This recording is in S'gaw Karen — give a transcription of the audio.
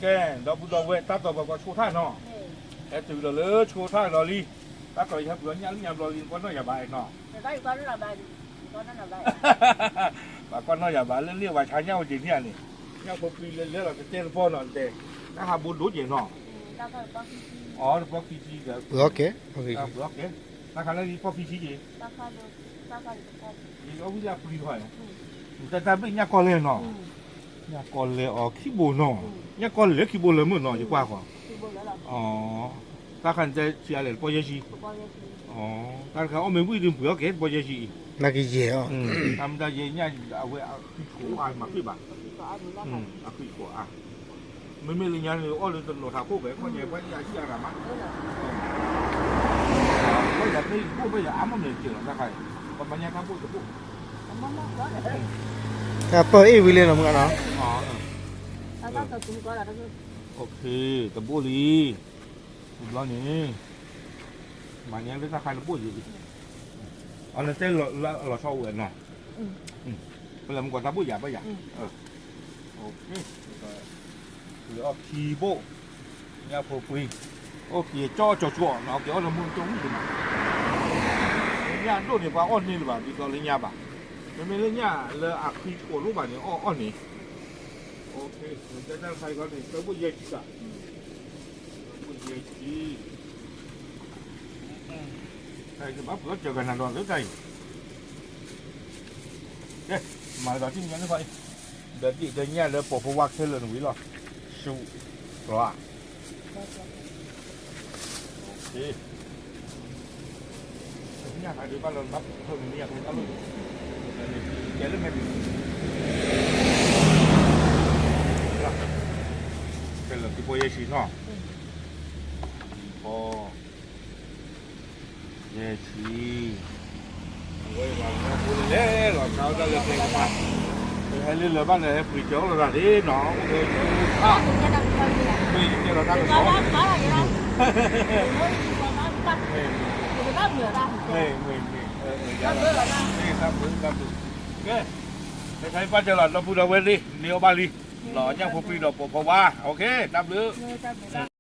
ကဲ, ဒီပုၢ်ဒီဝဲၢ် တၢ်တီၤပှၤကိးဆိထၣ်နီၤ, ဟဲတုၤဒီးလၢဆိထၣ်ဒီးလံ, တၢ်တီၤယဟဲပှၤညၣ်လံညၣ်ဘျီလံ နကွၢ်နီၣ်ယၤဘၣ်နီၤ, ပှၤကွၢ်နီၣ်ယၤဘၣ်လၢန့ၣ် ပှၤဆါညၣ်အိၣ်က့ၤန့ၣ်ဧါန့ၣ်, ညၣ်ဖိပှံၤလဲၤလဲၤလီၤတတဲတပီၢ်နီၤတဲ, တၢ်ဟးဘိဒိၣ်က့ၤနီၤ, အီၤတပီၢ်ခံဆံ, တၢ်ခါလၢပီၢ်ခံဆံက့ၤ ယအီၣ်ဝံၣ်လၢအပျံၤထီၣ်, တၢ်တၢ်ဘ့ၣ်ညၣ်ကီလဲၢ်နီၤ, ညၣ်ကီလဲၢ်အီၤခံဘိနီၤ, ညၣ်ကီလဲၢ်လၢခံဘိလၢမုၢ်နီၤ ယကွၢ်ဃီ, တၢ်ခါန့ၣ်တဲဆံးအါလဲၣ် တပီၢ်ယဲၢ်ဆံ, တၢ်တခါအီၣ်မ့ၢ်ဝံၣ်ဒုးပှ့ၤအီၣ်က့ၤ တပီၢ်ယဲၢ်ဆံအံၤ, တၢ်မ့ၢ်တၢ်ယဲၢ်ညၣ်အဝဲအဃံဆိးအါမၤဃ့ဘၣ်, အဃံဆိးအါ မ့မ့ၢ်လၢညါန့ၣ် အီၣ်လၢတနီၤထးခိၣ်ပဲ ခီညါပှၤအံၣ်အါစံၣ်အါဂၤမး, ဘၣ်ယၤဖဲယဘိၣ်ဘၣ်ယၤအါမးန့ၣ်က့ၤလီၤ တၢ်ခါအံၤ, ပမၤညါတၢ်ဘိၣ်တဘိၣ်, တၢ်ပၢၢ်အ့ၣ်ဝံၤလံနီၤမုၢ်နီၤ, တဘိၣ်လံ, တဘျီန့ၣ်, မၤညါလၢတၢ်ခါတဘိၣ်ယံၤလံ, အီၤနတဲလီၤဆီအိၣ်ဝဲနီၤ, ပလဲၤမုၢ်ကီးတၢ်ဘိၣ်ယၤဘၣ်ယၤ, လၢအီၣ်ခံဘိၣ်, ညၣ်ဖိပှံၤ, အိၣ်က့ၤကၠီကၠီကၠီနီၤ က့ၤအီၣ်လၢမုၢ်ကၠီမုၢ်က့ၤနီၤ, ညၣ်ဒိၣ်န့ၣ် ပှၤအီၣ်န့ၢ်လၢၤဘၣ် ဒ်သိးလၢညါဘၣ်, မ့မ့ၢ်လၢညၣ်လၢအဃံကိးလိၣ်ဘၣ်န့ၣ် အီၣ်အီၣ်န့ၣ်, တၢ်ခါအံၤန့ၣ် တၢ်ဘိၣ်ယဲၢ်ဆံဘၣ်, တၢ်ဘိၣ်ယဲၢ်ဆံ ဘၣ်ပှၤကၢကနၤဒီးလၢတၢ်အံၤ, ကဲ, မၤလီၤတံၢ်ညါန့ၣ်ခီအံၤ, ဒီးဒံၣ်ဒီးညၣ်လၢပိာ်ဖိဝါခဲလၢာ်န့ၣ်ဝံၤလီၤ, ဆူၣ်, ကျီၤ, ညၣ်ခါဒုးဘၣ်လီၤဘၣ်ဖုၣ်န့ၣ် မ့ၢ်ယၤဖဲတၢ်လီၢ်, ကဲလၢမဲာ်ဒံး, ဖဲလၢခံဘိၣ်ယဲၢ်ဆံနီၤ, ဘိၣ် ယဲၢ်ဆံ, အဝဲဘၣ်မူလၢလဲၤလီၤ ဆါဝဲဒၣ်လၢကျဲကပၤ, ဟဲလၢလၢၤဘၣ်လၢဟဲပှ့ၤကၢၤအိၣ်လီၤသးသ့နီၤ, အိၣ်လၢယထၣ်, မ့ၢ်ယကဲလီၤတၢ်ကစီၣ်, မ့ၢ်, မ့ၢ်, မ့ၢ်, တၢ်ဘျုး, တၢ်ဘျုး, ကဲ, တခါအံၤပၢ်တဲလီၤ ဒီပုၢ်ဒီဝဲၢ်သ့ၣ် န့ၢ်အီၣ်ဘၣ်လံ, လီၤညၣ်ဖိပှံၤဒီးပိာ်ဖိဝါ, တၢ်ဘျုး